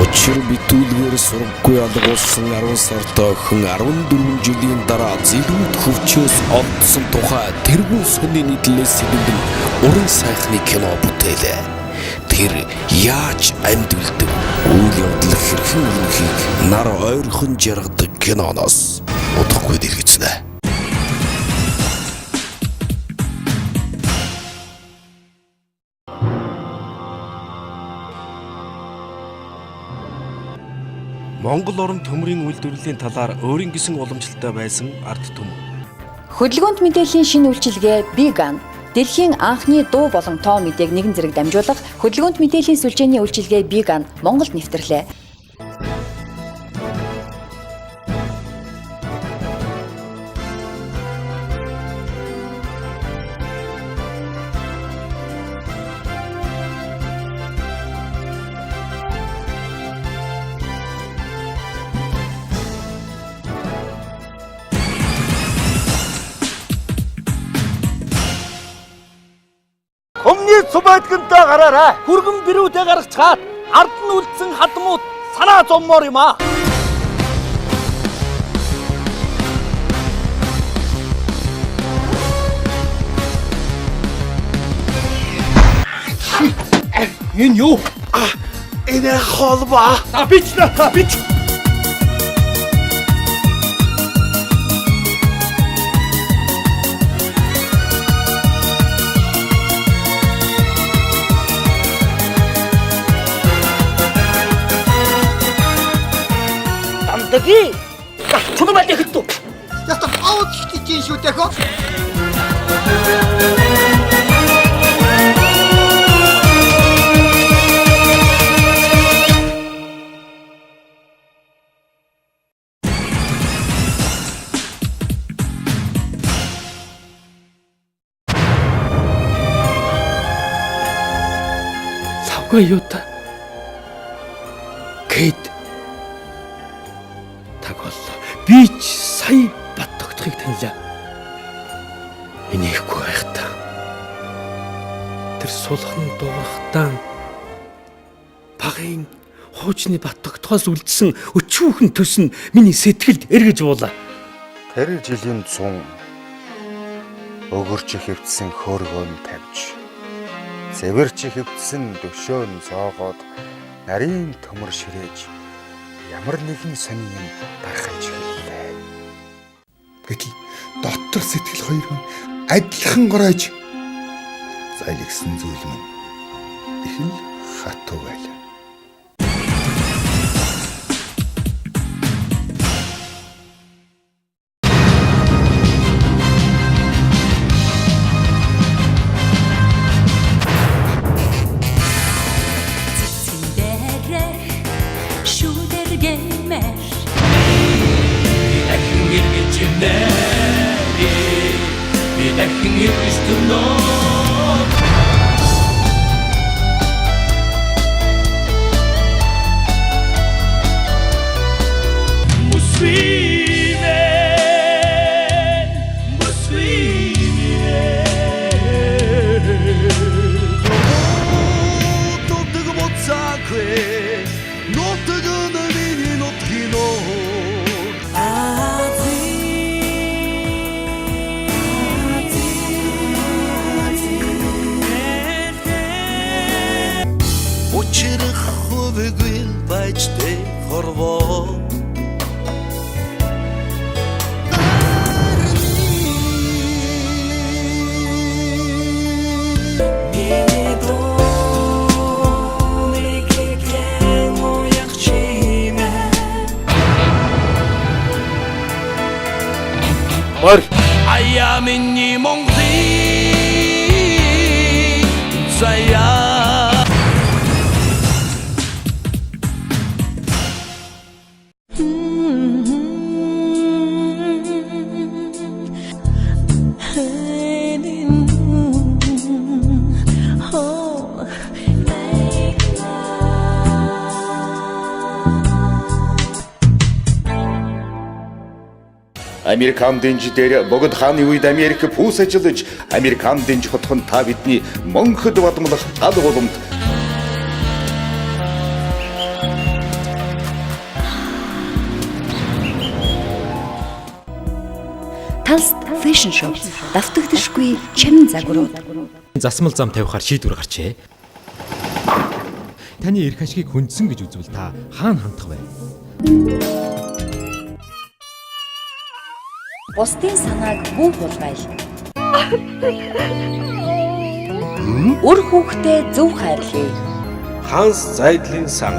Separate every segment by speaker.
Speaker 1: Учир битүүлгээр сургаггүй алгуулсан 10 сард охин 14 жилийн дараа зэлүүд хөвчөөс олдсон тухай тэргүүн сони нийтлэлээс сэдвэн уран сайхны кино бүтээлээ. Тэр яаж амьд үлдэв? Үйл явдал хэрхэн өрнөхийг нар ойрхон жаргадаг киноноос удахгүй дэлгэцнэ.
Speaker 2: Монгол орон төмрийн үйлдвэрлэлийн талаар өөрийн гэсэн уламжлалтай байсан ард түмэн.
Speaker 3: Хөдөлгөөнт мэдээллийн шинэ үйлчилгээ Bigan дэлхийн анхны дуу болон тоо мэдээг нэгэн зэрэг дамжуулах хөдөлгөөнт мэдээллийн сүлжээний үйлчилгээ Bigan Монголд нэвтрлээ.
Speaker 4: Өмнөний цубайдгантай гараарай. Хүргэн бэрүүдээ гаргацгаад ард нь үлдсэн хадмууд санаа зовмоор юм аа. Энэ юу?
Speaker 5: Энэ холбоо.
Speaker 4: А бич на бич. Дамдаги. Чүнү маль хэттүү.
Speaker 5: Яста аваад чинь шүү дээ хөө.
Speaker 6: Лавга юута. Гэт таг боллоо. Би ч сая бат тогтохыг танилаа. Инехгүй байх та. Тэр сулхан дуурахтан багын хуучны бат тогтхоос үлдсэн өчүүхэн төс нь миний сэтгэлд эргэж буулаа.
Speaker 7: Тэр жилийн цун өгөрч хэвдсэн хөөргөн тавьж зэвэрч хэвдсэн дөшөөн зоогоод нарийн төмөр ширээж ямар нэгэн сонин юм дархалж эхэллээ.
Speaker 8: Гэтэл дотор сэтгэл хоёр хүн адилхан гороож залгисан зүйл минь их л хатуу байлаа.
Speaker 9: Цэцэн шүдэргэмэр
Speaker 6: Дахин эргэж ирнэ. Би дахин эргэж төрнө. Muslimen, Muslimen.
Speaker 5: Нутаг буцаагүй. Нутаг нь миний нутгийн нуур. Учрах хувиггүй байж тэ хорвоо.
Speaker 9: Миний дууныг гэн уяг чимээ.
Speaker 4: Морь.
Speaker 6: Аяа миний Монголын заяа.
Speaker 7: Американ дэнж дээр богд хааны үед Америк пүүс ажиллаж Американ дэнж хотхон та бидний мөнхөд бадмлах гал гуламд.
Speaker 3: Fashion show давтагдашгүй чамин загварууд.
Speaker 10: Засмал зам тавихаар шийдвэр гарчээ. Таны эрх ашгийг хүндсэн гэж үзвэл та хаана хандах вэ?
Speaker 3: Бусдын санааг бүү хулгайл. Үр хүүхдээ зөв хайрлая.
Speaker 2: Ханс Зайдлын сан.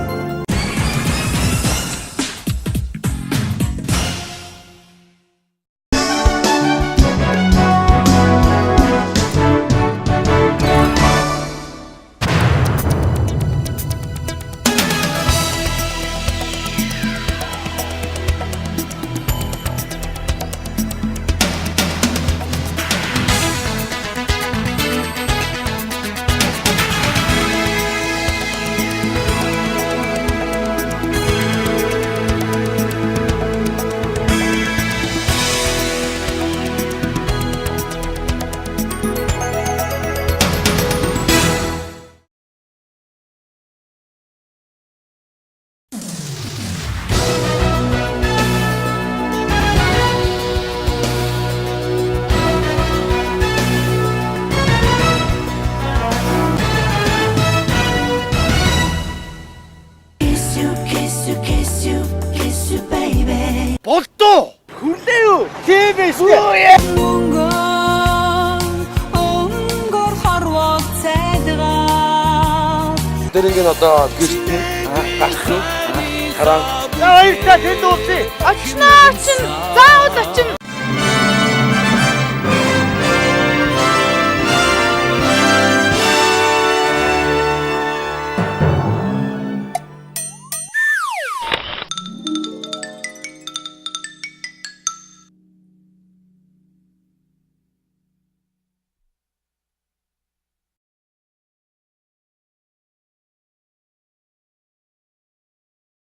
Speaker 9: Kiss you, kiss you, kiss you, kiss you baby.
Speaker 4: Болдоо. Хүлээ юу? Тийм ээ шүү.
Speaker 9: Мөнгөн өнгөр хорвоо цайдгаа.
Speaker 2: Тэр ингэ одоо гэрт нь гарсан. Хараа
Speaker 4: За баярлалаа тэнд уулзъя.
Speaker 11: Очноо очин. Заавал очино.